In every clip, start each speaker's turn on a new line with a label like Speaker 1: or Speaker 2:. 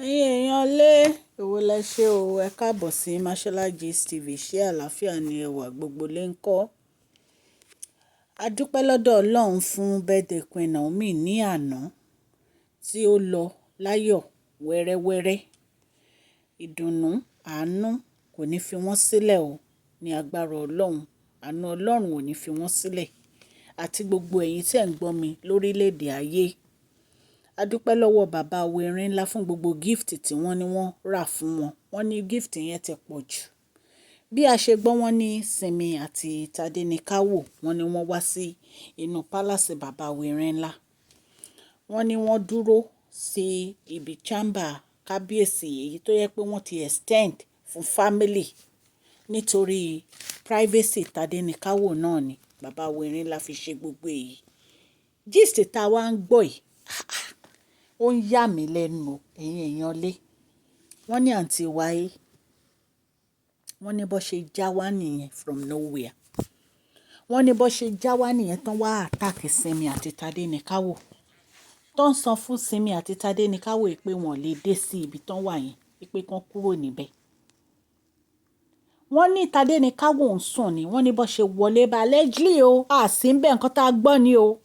Speaker 1: Ẹ̀yin èèyàn lé, èwo lẹ ṣe o. Ẹ káàbọ̀ sí Mashola Gist TV. Ṣé àlàáfíà ni ẹwà gbogbo lè ń kọ́? A dúpẹ́ lọ́dọ̀ Ọlọ́run fún birthday Queen Naomi ní àná tí ó lọ láyọ̀ wẹ́rẹ́wẹ́rẹ́. Ìdùnnú, àánú kò ní fi wọ́n sílẹ̀ o ní agbára Ọlọ́run. Àánú Ọlọ́run ò ní fi wọ́n sílẹ̀. Àti gbogbo ẹ̀yin tí ẹ̀ ń gbọ́ mi lórílẹ̀ èdè ayé. A dúpẹ́ lọ́wọ́ bàbá wa ńlá fún gbogbo gift tí wọ́n ní wọ́n rà fún wọn. Wọ́n ní gift yẹn ti pọ̀ jù. Bí a ṣe gbọ́, wọ́n ní Simi àti Tadenikawo, wọ́n ní wọ́n wá sí inú palace bàbá wa ńlá. Wọ́n ní wọ́n dúró sí ibi chamber kábíyèsí, èyí tó yẹ pé wọ́n ti extend fún family nítorí privacy Tadenikawo náà ni bàbá wa ńlá fi ṣe gbogbo èyí. Gist tá a wá ń gbọ́ yìí, ó ń yà mí lẹ́nu, ẹ̀yin èèyàn lé. Wọ́n ní àǹtí wáyé, wọ́n ní bó ṣe já wá nìyẹn from nowhere. Wọ́n ní bó ṣe já wá nìyẹn tán, wá attack Simi àti Tadenikawo, tó ń sọ fún Simi àti Tadenikawo pé wọ́n lè dé sí ibi tán wà yẹn, pé kán kúrò níbẹ̀. Wọ́n ní Tadenikawo ń sùn ni. Wọ́n ní bó ṣe wọlé bá, allegedly o, àsì ń bẹ̀, nǹkan tá a gbọ́ ni o.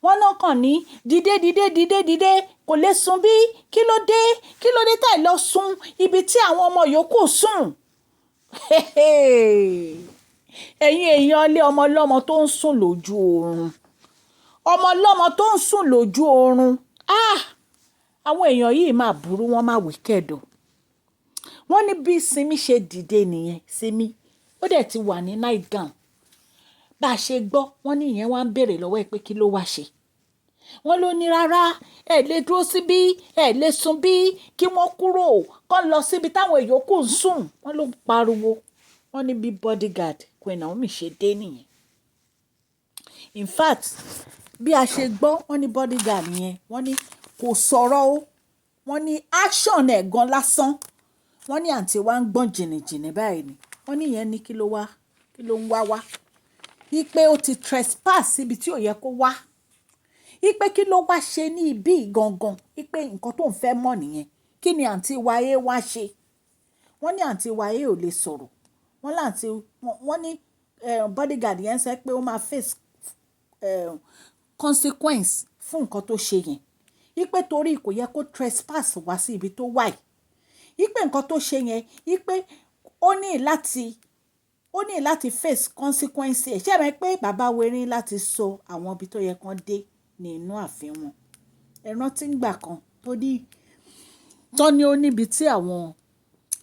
Speaker 1: Wọ́n náà kàn ní, "Dìde, dìde, dìde, dìde, kò lè sùn bí. Kí ló dé? Kí ló dé táì lọ sùn ibi tí àwọn ọmọ yòókù sùn?" Ẹ̀yin èèyàn ilé, ọmọ ọlọ́mọ tó ń sùn lójú oorun, ọmọ ọlọ́mọ tó ń sùn lójú oorun. Ah, àwọn èèyàn yìí máa burú, wọ́n máa wicked o. Wọ́n ní bí Simi ṣe dìde nìyẹn. Simi ó dẹ̀ ti wà ní night gown. Bá a ṣe gbọ́, wọ́n ní ìyẹn wá ń béèrè lọ́wọ́ ẹ̀ pé kí ló wá ṣe. Wọ́n ló ní rárá, ẹ lè dúró síbí, ẹ lè sùn bí, kí wọ́n kúrò, kó lọ síbi táwọn yòókù ń sùn. Wọ́n ló ń pariwo. Wọ́n ní bí bodyguard Queen Naomi ṣe dé nìyẹn. In fact, bí a ṣe gbọ́, wọ́n ní bodyguard yẹn, wọ́n ní kò sọ̀rọ̀ o. Wọ́n ní action ẹ̀ gan lásán, wọ́n ní àǹtí wa ń gbọ̀n jìnnìjìnnì báyìí ni. Wọ́n ní ìyẹn ní kí ló wá, kí ló ń wá wá, wípé ó ti trespass síbi tí ò yẹ kó wá, wípé kí ló wá ṣe ní ibí gangan, wípé nǹkan tó ń fẹ́ mọ̀ nìyẹn, kí ni àǹtí wa ẹ wá ṣe. Wọ́n ní àǹtí wa ẹ ò lè sọ̀rọ̀. Wọ́n láǹtí wọ́n ní bodyguard yẹn sọ pé ó máa face consequence fún nǹkan tó ṣe yẹn, wípé torí kò yẹ kó trespass wá sí ibi tó wà yìí, wípé nǹkan tó ṣe yẹn, wípé ó ní láti face consequence ẹ̀. Ṣé ẹ mọ̀ pé bàbá werin láti sọ àwọn ibi tó yẹ kán dé ní inú ààfin wọn? Ẹ rántí ìgbà kan tó ní tó ní ó níbi tí àwọn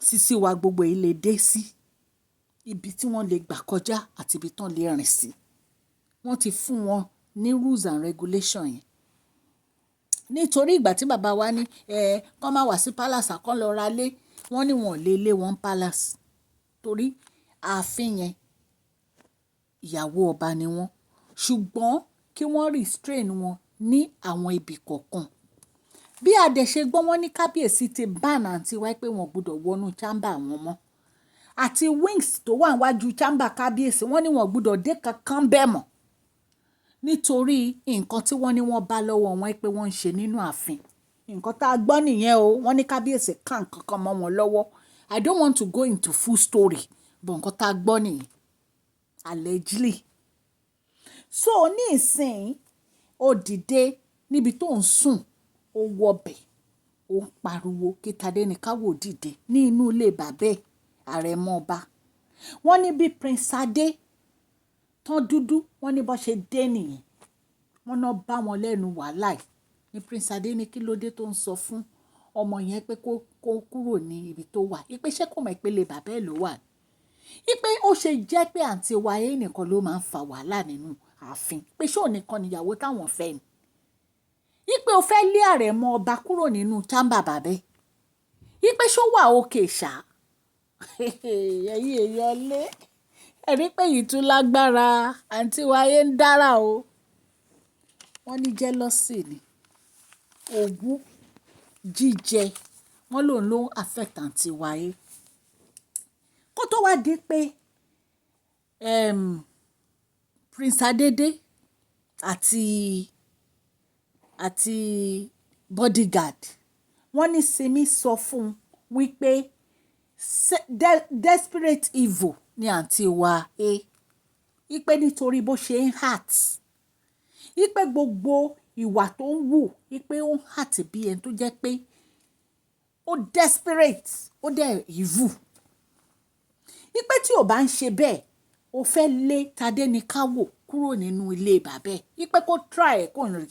Speaker 1: sisi wa gbogbo yìí lè dé sí, ibi tí wọ́n lè gbà kọjá àti ibi tán lè rìn sí. Wọ́n ti fún wọn ní rules and regulation yẹn. Nítorí ìgbà tí bàbá wa ní ẹ kán má wá sí palace, kán lọ ra lé, wọ́n ní wọn ò lè lé wọn palace torí ààfin yẹn, ìyàwó ọba ni wọ́n, ṣùgbọ́n kí wọ́n restrain wọn ní àwọn ibi kọ̀ọ̀kan. Bí a dẹ̀ ṣe gbọ́, wọ́n ní kábíyèsí ti ban àǹtí wa pé wọ́n gbọ́dọ̀ wọnú chamber wọn mọ́, àti wings tó wà níwájú chamber kábíyèsí. Wọ́n ní wọ́n gbọ́dọ̀ dé kankan bẹ́ẹ̀ mọ́ nítorí nǹkan tí wọ́n ní wọ́n bá lọ́wọ́ wọn pé wọ́n ń ṣe nínú ààfin. Nǹkan tá a gbọ́ nìyẹn o. Wọ́n ní kábíyèsí ká nǹkan kan mọ́ wọn lọ́wọ́. I don't want to go into full story, but nǹkan tá a gbọ́ nìyẹn, allegedly. So ní ìsìn, ó dìde níbi tó ń sùn, ó wọbẹ̀, ó ń pariwo kí Tadéníkàwò dìde ní inú ilé bàbá ẹ̀, àrẹ̀mọ ọba. Wọ́n ní bí Prince Adé tán dúdú, wọ́n ní bó ṣe dé nìyẹn. Wọ́n náà bá wọn lẹ́nu wàhálà yìí ní Prince Adé ní kí ló dé tó ń sọ fún ọmọ yẹn pé kó kúrò ní ibi tó wà, wípé ṣé kò mọ̀ ìpele bàbá ẹ̀ ló wà, wípé ó ṣe jẹ́ pé àǹtí wáyé nìkan ló máa ń fa wàhálà nínú ààfin, pé ṣé òun nìkan níyàwó táwọn fẹ́ ni, wípé o fẹ́ lé àrẹ̀mọ ọba kúrò nínú chamber bàbá ẹ̀, wípé ṣó wà òkè ṣá. Ẹ̀yin èèyàn lé, ẹ̀rí pé yìí tún lágbára. Àǹtí wáyé ń dára o. Wọ́n ní jealousy ni, owú jíjẹ, wọ́n lòun ló ń affect àǹtí wáyé. Kó tó wá di pé Prince Adédé àti bodyguard, Wọ́n ní Simi sọ fún un wípé desperate evil ni àǹtí wa ẹ, wípé nítorí bó ṣe ń act, wípé gbogbo ìwà tó ń wù, wípé ó ń act bí ẹni tó jẹ́ pé ó desperate, ó dẹ̀ evil, wípé tí ò bá ń ṣe bẹ́ẹ̀, ó fẹ́ lé Tadéníkàwò kúrò nínú ilé bàbá ẹ̀, wípé kó try ẹ̀ kó rí.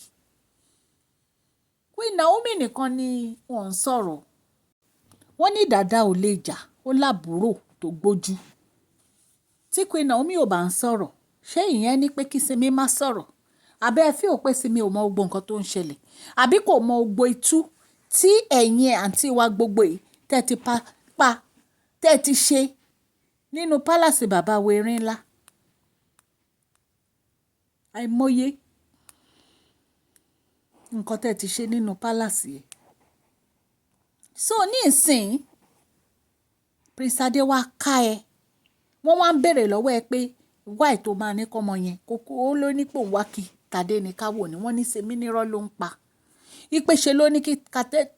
Speaker 1: Queen Naomi nìkan ni wọ́n ń sọ̀rọ̀. Wọ́n ní dàda ò lè jà, ó lábúrò tó gbójú. Tí Queen Naomi ò bá ń sọ̀rọ̀, ṣé ìyẹn ní pé kí Simi má sọ̀rọ̀? Àbẹ́ ẹ feel pé Simi ò mọ gbogbo nǹkan tó ń ṣẹlẹ̀, àbí kò mọ gbogbo itú tí ẹ̀yin àǹtí wa gbogbo yìí tẹ́ ti pa pa tẹ́ ti ṣe nínú palace bàbá wa Erin Ńlá? Àìmọye nǹkan tẹ́ ti ṣe nínú palace yẹn. So ní ìsìn, Prince Adé wá ká ẹ. Wọ́n wá ń bèèrè lọ́wọ́ ẹ pé why tó máa ní kọ́mọ yẹn kókó ó ló ní pò wá kí Tadéníkàwò ni. Wọ́n ní Simi nírọ́ ló ń pa. Ìpè ṣe ló ní kí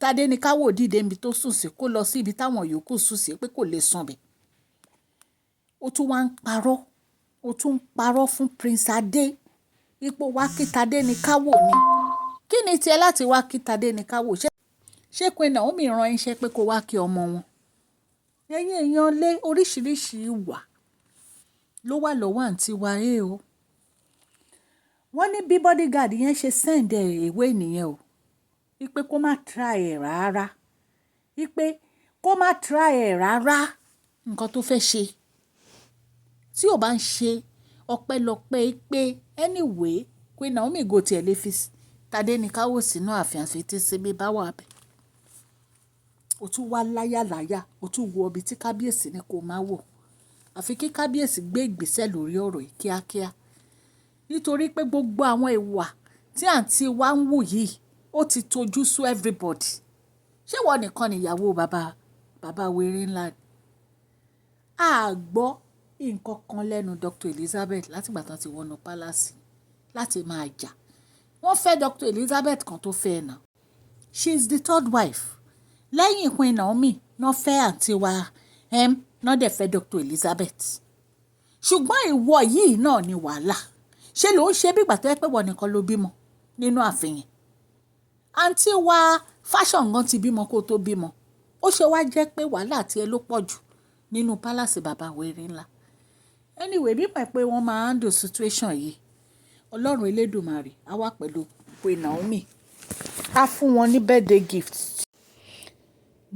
Speaker 1: Tadéníkàwò dìde níbi tó sùn sí, kó lọ sí ibi táwọn yòókù sùn sí, pé kò lè sùn bẹ̀. Ó tún wá ń parọ́, ó tún ń parọ́ fún Prince Adé ipò wá kí Tadéníkàwò ni. Kí ni tiẹ̀ láti wá kí Tadéníkàwò? Ṣé Queen Naomi rán iṣẹ́ pé kó wá kí ọmọ wọn? Ẹ̀yin èèyàn lé, oríṣiríṣi ìwà ló wà lọ́wọ́ àǹtí wa ẹ o. Wọ́n ní bí bodyguard yẹn ṣe send ẹ̀ away nìyẹn o. Wípé kó má try ẹ̀ rárá. Wípé kó má try ẹ̀ rárá nǹkan tó fẹ́ ṣe. Tí ò bá ń ṣe ọpẹ́lọpẹ́ pé anyway, Queen Naomi go tiẹ̀ lè fi Tadéníkàwò sínú ààfin àfi tí Simi bá wà bẹ́ẹ̀. Ó tún wá láyàláyà, ó tún wọ ibi tí kábíyèsí ní kó má wọ̀. Àfi kí kábíyèsí gbé ìgbésẹ̀ lórí ọ̀rọ̀ yìí kíákíá. Nítorí pé gbogbo àwọn ìwà tí àǹtí wa ń wù yìí, ó ti tojú sú everybody. Ṣé ìwọ nìkan ni ìyàwó bàbá, bàbá wa Erin Ńlá ni? A gbọ́ nǹkan kan lẹ́nu Dr. Elizabeth láti ìgbà tí wọ́n ti wọnú palace láti máa jà. Wọ́n fẹ́ Dr. Elizabeth kan tó fẹ́ ẹ náà. She is the third wife. Lẹ́yìn Queen Naomi, náà fẹ́ àǹtí wa M, náà dẹ̀ fẹ́ Dr. Elizabeth. Ṣùgbọ́n ìwọ yìí náà ni wàhálà. Ṣé ló ń ṣe bí ìgbà tó jẹ́ pé ìwọ nìkan ló bímọ nínú ààfin yẹn? Àǹtí wa Fashion gan ti bímọ kó tó bímọ. Ó ṣe wá jẹ́ pé wàhálà tí ẹ ló pọ̀ jù nínú palace bàbá wa Erin Ńlá. Anyway, bí mọ̀ pé wọ́n máa handle situation yìí, Ọlọ́run Elédùmarè á wà pẹ̀lú Queen Naomi. Á fún wọn ní birthday gift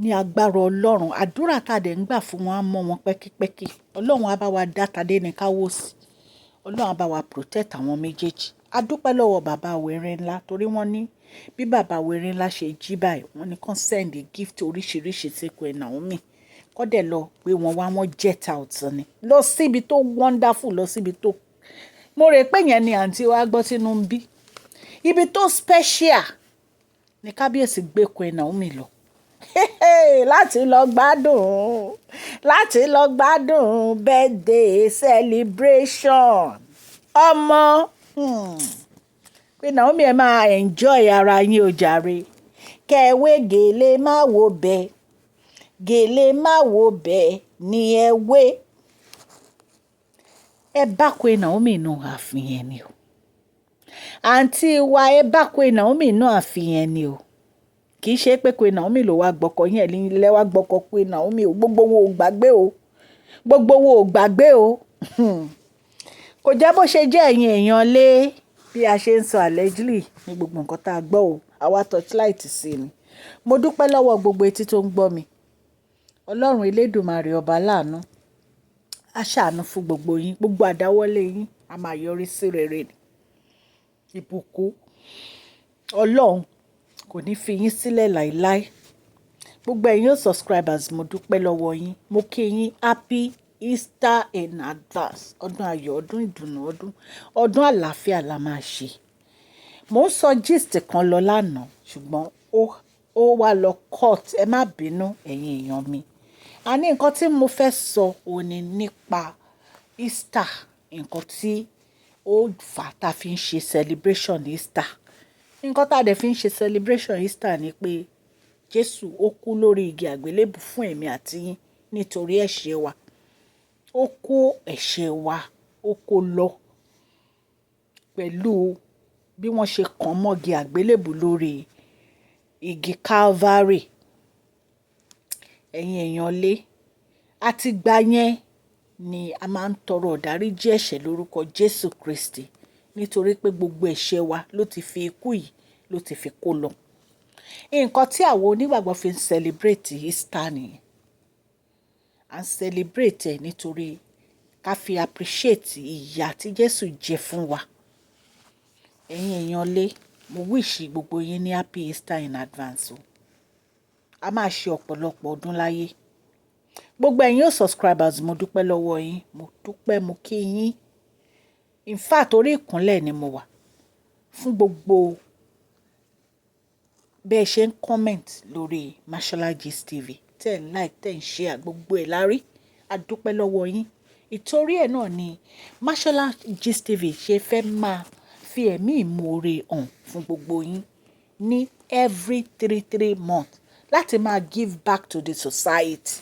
Speaker 1: ní agbára Ọlọ́run. Àdúrà tá dẹ̀ ń gbà fún wọn á mọ́ wọn pẹ́kípẹ́kí. Ọlọ́run á bá wa dá Tadéníkàwò sí. Ọlọ́run á bá wa protect àwọn méjèèjì. A dúpẹ́ lọ́wọ́ bàbá wa Erin Ńlá torí wọ́n ní bí bàbá wa Erin Ńlá ṣe jí báyìí, wọ́n ní kàn send gift oríṣiríṣi sí Queen Naomi. Kọ́ dẹ̀ lọ gbé wọn wá, wọ́n jet out ni. Lọ síbi tó wonderful, lọ síbi tó, mo rò pé yẹn ni àǹtí wa gbọ́ sínú ń bí. Ibi tó special ni kábíyèsí gbé Queen Naomi lọ láti lọ gbádùn birthday celebration ọmọ. Queen Naomi, ẹ máa enjoy ara yín o jàre. Kẹ̀wé gèlè má wo bẹ́ẹ̀, gèlè má wo bẹ́ẹ̀ ni ẹ wé. Ẹ bá Queen Naomi nínú ààfin yẹn ni o. Àǹtí wa, ẹ bá Queen Naomi nínú ààfin yẹn ni o. Kì í ṣe pé Queen Naomi ló wá gbọ́kọ yín, ẹ̀yin lẹ wá gbọ́kọ Queen Naomi o. Gbogbo wo ò gbàgbé o. Gbogbo wo ò gbàgbé o. Kò jẹ́ bó ṣe jẹ́. Ẹ̀yin èèyàn lé, bí a ṣe ń sọ allegedly ní gbogbo nǹkan tá a gbọ́ o. Àwa torchlight sí ni. Mo dúpẹ́ lọ́wọ́ gbogbo etí tó ń gbọ́ mi. Ọlọ́run Elédùmarè ọba láàánú á ṣàánú fún gbogbo yín. Gbogbo àdáwọ́lé yín a máa yọrí sí rere ni. Ìbùkún Ọlọ́run kò ní fi yín sílẹ̀ láíláí. Gbogbo ẹ̀yin subscribers, mo dúpẹ́ lọ́wọ́ yín. Mo kí yín happy Easter in advance. Ọdún ayọ̀, ọdún ìdùnnú, ọdún, ọdún àlàáfíà la máa ṣe. Mo ń sọ gist kan lọ lánàá, ṣùgbọ́n ó wá lọ cut. Ẹ má bínú, ẹ̀yin èèyàn mi. A ní nǹkan tí mo fẹ́ sọ òní nípa Easter, nǹkan tí ó fà tá fi ń ṣe celebration Easter. Nǹkan tá dẹ̀ fi ń ṣe celebration Easter ni pé Jésù ó kú lórí igi àgbélébù fún èmi àti yín nítorí ẹ̀ṣẹ̀ wa. Ó kó ẹ̀ṣẹ̀ wa, ó kó lọ pẹ̀lú bí wọ́n ṣe kàn mọ́gi àgbélébù lórí igi Calvary. Ẹ̀yin èèyàn lé, àti ìgbà yẹn ni a máa ń tọrọ ìdáríjì ẹ̀ṣẹ̀ lórúkọ Jésù Kristi, nítorí pé gbogbo ẹ̀ṣẹ̀ wa ló ti fi ikú yìí ló ti fi kó lọ. Nǹkan tí àwọn onígbàgbọ́ fi ń celebrate Easter nìyẹn. À ń celebrate ẹ̀ nítorí ká fi appreciate ìyà tí Jésù jẹ fún wa. Ẹ̀yin èèyàn lé, mo wish gbogbo yín ní happy Easter in advance o. A máa ṣe ọ̀pọ̀lọpọ̀ ọdún láyé. Gbogbo ẹ̀yin o subscribers, mo dúpẹ́ lọ́wọ́ yín, mo dúpẹ́, mo kí yín. In fact, orí ìkúnlẹ̀ ni mo wà fún gbogbo bí ẹ ṣe ń comment lórí Mashola Gist TV, tẹ́ ń like, tẹ́ ń share, gbogbo ẹ̀ lárí. A dúpẹ́ lọ́wọ́ yín. Ìtorí ẹ̀ náà ni Mashola Gist TV ṣe fẹ́ máa fi ẹ̀mí ìmoore hàn fún gbogbo yín ní every three three months láti máa give back to the society.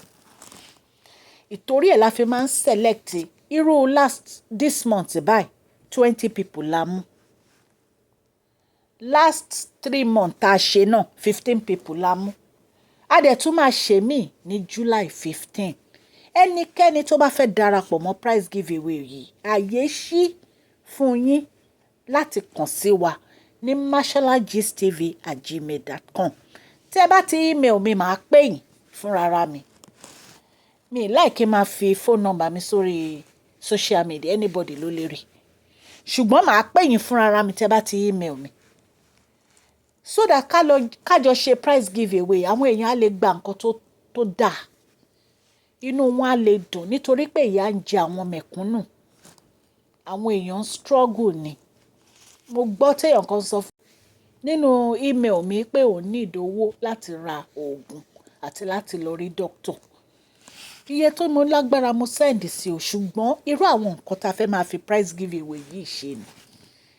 Speaker 1: Ìtorí ẹ̀ la fi máa ń select irú last this month báyìí, 20 people la mú. Last 3 months tá a ṣe náà, 15 people la mú. A dẹ̀ tún máa ṣe míì ní July 15. Ẹnikẹ́ni tó bá fẹ́ darapọ̀ mọ́ prize giveaway yìí, ààyè ṣí fún yín láti kàn sí wa ní masholagistv@gmail.com. Tí ẹ bá ti email mi, màá pè yín fúnra mi. Mi like kí n máa fi phone number mi sórí social media, anybody ló lè rí. Ṣùgbọ́n màá pè yín fúnra mi tí ẹ bá ti email mi. So that ká lọ ká jọ ṣe prize giveaway, àwọn èèyàn á lè gba nǹkan tó dáa. Inú wọn á lè dùn nítorí pé ìyà ń jẹ àwọn mẹ̀kúnnù. Àwọn èèyàn ń struggle ni. Mo gbọ́ tí èèyàn kan sọ nínú email mi pé òun need owó láti ra òògùn àti láti lọ rí doctor. Iye tó mo lágbára mo send sí o, ṣùgbọ́n irú àwọn nǹkan tí a fẹ́ máa fi prize giveaway yìí ṣe ni.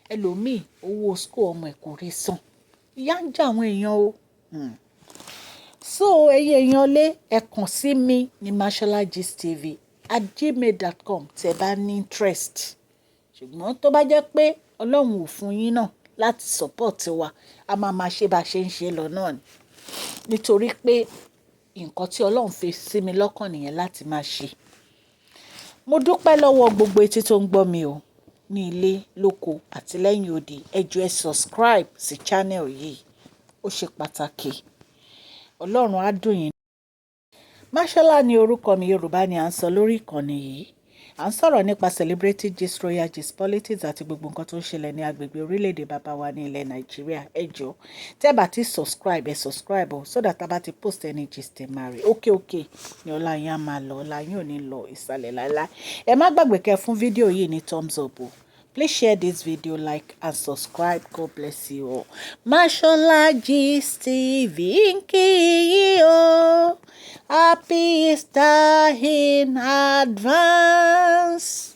Speaker 1: Ẹlòmíì, owó school ọmọ ẹ̀ kò rí san. Ìyà ń jẹ àwọn èèyàn o. So ẹ̀yin èèyàn lé, ẹ kàn sí mi ní masholagistv@gmail.com tí ẹ bá ní interest. Ṣùgbọ́n tó bá jẹ́ pé Ọlọ́run ò fún yín náà láti support wa, a máa máa ṣe bá ṣe ń ṣe lọ náà ni. Nítorí pé nǹkan tí Ọlọ́run fi sí mi lọ́kàn nìyẹn láti máa ṣe. Mo dúpẹ́ lọ́wọ́ gbogbo etí tó ń gbọ́ mi o ní ilé, lóko àti lẹ́yìn odi. Ẹ jọ̀ọ́, ẹ subscribe sí channel yìí. Ó ṣe pàtàkì. Ọlọ́run á dùn yín. Mashola ni orúkọ mi, Yorùbá ni à ń sọ lórí ìkànnì yìí. À ń sọ̀rọ̀ nípa celebrity gist, royal gist, politics àti gbogbo nǹkan tó ń ṣẹlẹ̀ ní agbègbè orílẹ̀-èdè bàbá wa ní ilẹ̀ Nàìjíríà. Ẹ jọ̀ọ́, tẹ́ bá ti subscribe, ẹ subscribe o, so that a bá ti post any gist, ẹ máa rí. Okay okay ni ọlá yín á máa lọ, ọlá yín ò ní lọ ìsàlẹ̀ láíláí. Ẹ má gbàgbé kẹ́ fún fídíò yìí ní thumbs up o. Please share this video, like and subscribe. God bless you all. Mashola Gist TV ń kí yín o. Happy Easter in advance.